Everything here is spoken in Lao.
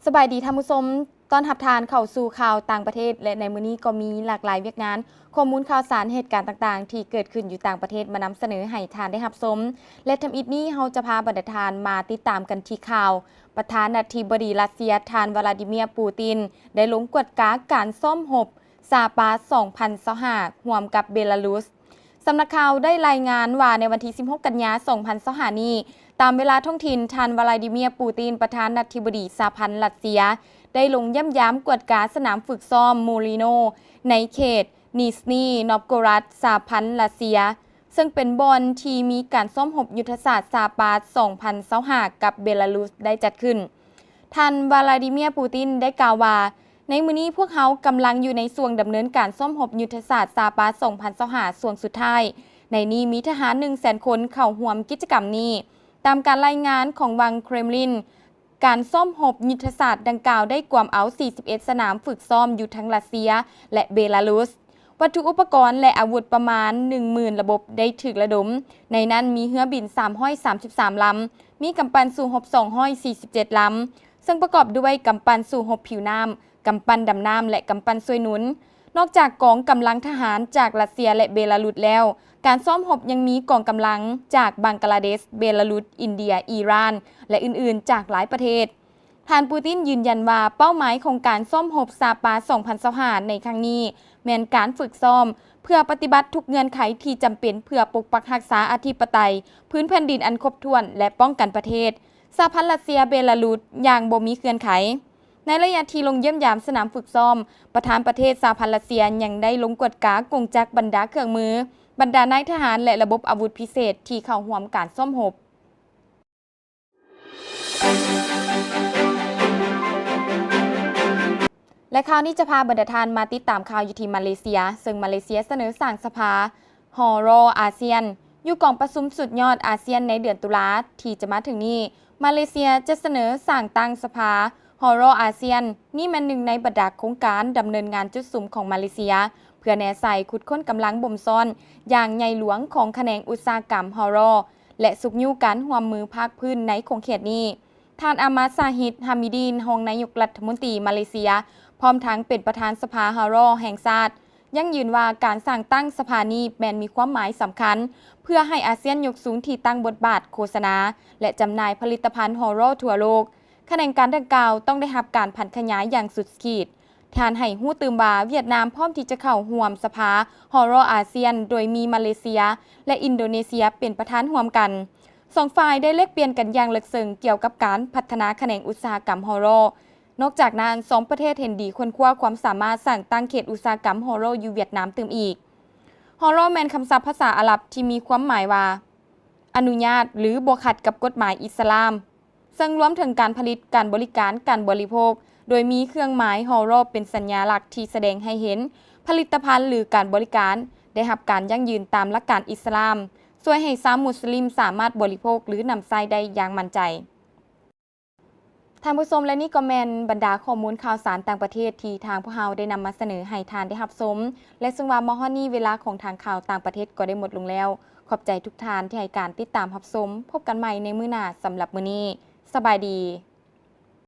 ສະບາຍດີທ່ານຜູ້ຊົມ, ຕ້ອນຮັບທ່ານເຂົ້າສູ່ຂ່າວຕ່າງປະເທດ ແລະ ໃນມື້ນີ້ກໍມີຫຼາກຫຼາຍວຽກງານ, ຂໍ້ມູນຂ່າວສານ, ເຫດການຕ່າງໆທີ່ເກີດຂຶ້ນຢູ່ຕ່າງປະເທດມານຳສະເໜີໃຫ້ທ່ານໄດ້ຮັບຊົມ ແລະ ທຳອິດນີ້ເຮົາຈະພາບັນດາທ່ານມາຕິດຕາມກັນທີ່ຂ່າວ ປະທານາທິບໍດີຣັດເຊຍ ທ່ານ ວລາດີເມຍ ປູຕິນ ໄດ້ລົງກວດກາການຊ້ອມຮົບ ຊາປາ ສອງພັນຊາວຫ້າ ຮ່ວມກັບເບລາຣຸດ. ສຳນັກຂ່າວໄດ້ລາຍງານວ່າ ໃນວັນທີສິບຫົກ ກັນຍາ ສອງພັນຊາວຫ້ານີ້, ຕາມເວລາທ້ອງຖິ່ນ, ທ່ານ ວລາດີເມຍ ປູຕິນ ປະທານາທິບໍດີສະຫະພັນຣັດເຊຍ ໄດ້ລົງຢ້ຽມຢາມກວດກາສະໜາມຝຶກຊ້ອມ Molino ໃນເຂດ Nizhny Novgorod ສະຫະພັນຣັດເຊຍ, ເຊິ່ງເປັນບ່ອນທີ່ມີການຊ້ອມຮົບຍຸດທະສາດຊາປາ ສອງພັນຊາວຫ້າ ກັບເບລາຣຸດໄດ້ຈັດຂຶ້ນ. ທ່ານ ວລາດີເມຍ ປູຕິນ ໄດ້ກ່າວວ່າ, ໃນມື້ນີ້ພວກເຮົາກຳລັງຢູ່ໃນຊ່ວງດຳເນີນການຊ້ອມຮົບຍຸດທະສາດຊາປາ ສອງພັນຊາວຫ້າ ຊ່ວງສຸດທ້າຍ. ໃນນີ້ມີທະຫານ ໜຶ່ງແສນຄົນເຂົ້າຮ່ວມກິດຈະກຳນີ້. ຕາມການລາຍງານຂອງວັງເຄຣມລິນ, ການຊ້ອມຮົບຍຸດທະສາດດັ່ງກ່າວໄດ້ກວມເອົາ ສີ່ສິບເອັດ ສະໜາມຝຶກຊ້ອມຢູ່ທັງຣັດເຊຍ ແລະ ເບລາຣຸດ. ວັດຖຸອຸປະກອນ ແລະ ອາວຸດປະມານ ໜຶ່ງໝື່ນ ລະບົບໄດ້ຖືກລະດົມ, ໃນນັ້ນມີເຮືອບິນ ສາມຮ້ອຍສາມສິບສາມ ລຳ, ມີກຳປັ່ນສູ້ຮົບ ສອງຮ້ອຍສີ່ສິບເຈັດ ລຳ, ເຊິ່ງປະກອບດ້ວຍກຳປັ່ນສູ້ຮົບຜິວນ້ຳ, ກຳປັ່ນດຳນ້ຳ ແລະ ກຳປັ່ນຊ່ວຍໜູນ. ນອກຈາກກອງກຳລັງທະຫານຈາກຣັດເຊຍ ແລະ ເບລາຣຸດແລ້ວ, ການຊ້ອມຮົບຍັງມີກອງກຳລັງຈາກບັງກະລາເດດ, ເບລາຣຸດ, ອິນເດຍ, ອີຣານ ແລະ ອື່ນໆ ຈາກຫຼາຍປະເທດ. ທ່ານ ປູຕິນ ຢືນຢັນວ່າເປົ້າໝາຍຂອງການຊ້ອມຮົບຊາປາ ສອງພັນຊາວຫ້າ ໃນຄັ້ງນີ້ ແມ່ນການຝຶກຊ້ອມເພື່ອປະຕິບັດທຸກເງື່ອນໄຂທີ່ຈຳເປັນເພື່ອປົກປັກຮັກສາອະທິປະໄຕພື້ນແຜ່ນດິນອັນຄົບຖ້ວນ ແລະ ປ້ອງກັນປະເທດສະຫະພັນຣັດເຊຍ-ເບລາຣຸດຢ່າງບໍ່ມີເງື່ອນໄຂ. ໃນໄລຍະທີ່ລົງຢ້ຽມຢາມສະໜາມຝຶກຊ້ອມ, ປະທານປະເທດສະຫະພັນຣັດເຊຍຍັງໄດ້ລົງກວດກາກົງຈັກບັນດາເຄື່ອງມື, ບັນດານາຍທະຫານ ແລະ ລະບົບອາວຸດພິເສດທີ່ເຂົ້າຮ່ວມການຊ້ອມຮົບ. ແລະ ຂ່າວນີ້ຈະພາບັນດາທ່ານມາຕິດຕາມຂ່າວຢູ່ທີ່ມາເລເຊຍ, ເຊິ່ງມາເລເຊຍສະເໜີສ້າງສະພາ Horror ASEAN ຢູ່ກອງປະຊຸມສຸດຍອດອາຊຽນໃນເດືອນຕຸລາທີ່ຈະມາເຖິງນີ້, ມາເລເຊຍຈະສະເໜີສ້າງຕັ້ງສະພາ Horror ASEAN. ນີ້ແມ່ນໜຶ່ງໃນບັນດາໂຄງການດຳເນີນງານຈຸດສຸມຂອງມາເລເຊຍ ເພື່ອແນໃສ່ຂຸດຄົ້ນກຳລັງບົ່ມຊ້ອນຢ່າງໃຫຍ່ຫຼວງຂອງຂະແໜງອຸດສາຫະກຳ Horror ແລະ ຊຸກຍູ້ການຮ່ວມມືພາກພື້ນໃນຂົງເຂດນີ້. ທ່ານ ອາມາດ ຊາຮິດ ຮາມິດີນ ຮອງນາຍົກລັດຖະມົນຕີມາເລເຊຍ ພ້ອມທັງເປັນປະທານສະພາ Horror ແຫ່ງຊາດ ຢັ້ງຢືນວ່າການສ້າງຕັ້ງສະພານີ້ແມ່ນມີຄວາມໝາຍສຳຄັນ ເພື່ອໃຫ້ອາຊຽນຍົກສູງທີ່ຕັ້ງບົດບາດໂຄສະນາ ແລະ ຈຳໜ່າຍຜະລິດຕະພັນ Horror ທົ່ວໂລກ. ຂະແໜງການດັ່ງກ່າວຕ້ອງໄດ້ຮັບການຜັນຂະຫຍາຍຢ່າງສຸດຂີດ. ທ່ານໃຫ້ຮູ້ຕື່ມວ່າ ຫວຽດນາມພ້ອມທີ່ຈະເຂົ້າຮ່ວມສະພາ Horror ASEAN ໂດຍມີມາເລເຊຍ ແລະ ອິນໂດເນເຊຍເປັນປະທານຮ່ວມກັນ. ສອງຝ່າຍໄດ້ແລກປ່ຽນກັນຢ່າງເລິກເຊິ່ງກ່ຽວກັບການພັດທະນາຂະແໜງອຸດສາຫະກຳ Horror. ນອກຈາກນັ້ນ, ສອງປະເທດເຫັນດີຄົ້ນຄວ້າຄວາມສາມາດສ້າງຕັ້ງເຂດອຸດສາຫະກຳ Horror ຢູ່ຫວຽດນາມຕື່ມອີກ. Horror ແມ່ນຄຳສັບພາສາອາຣັບທີ່ມີຄວາມໝາຍວ່າ ອະນຸຍາດ ຫຼື ບໍ່ຂັດກັບກົດໝາຍອິດສະລາມ, ເຊິ່ງລວມເຖິງການຜະລິດ, ການບໍລິການ, ການບໍລິໂພກ, ໂດຍມີເຄື່ອງໝາຍ Horror ເປັນສັນຍາລັກທີ່ສະແດງໃຫ້ເຫັນຜະລິດຕະພັນ ຫຼື ການບໍລິການໄດ້ຮັບການຢັ້ງຢືນຕາມຫຼັກການອິດສະລາມ, ຊ່ວຍໃຫ້ຊາວມຸດສະລິມສາມາດບໍລິໂພກ ຫຼື ນຳໃຊ້ໄດ້ຢ່າງໝັ້ນໃຈ. ທ່ານຜູ້ຊົມ, ແລະ ນີ້ກໍແມ່ນບັນດາຂໍ້ມູນຂ່າວສານຕ່າງປະເທດທີ່ທາງພວກເຮົາໄດ້ນຳມາສະເໜີໃຫ້ທ່ານໄດ້ຮັບຊົມ, ແລະ ເຊິ່ງວ່າມາຮອດນີ້ເວລາຂອງທາງຂ່າວຕ່າງປະເທດກໍໄດ້ໝົດລົງແລ້ວ. ຂອບໃຈທຸກທ່ານທີ່ໃຫ້ການຕິດຕາມຮັບຊົມ. ພົບກັນໃໝ່ໃນມື້ໜ້າ. ສຳລັບມື້ນີ້, ສະບາຍດີ.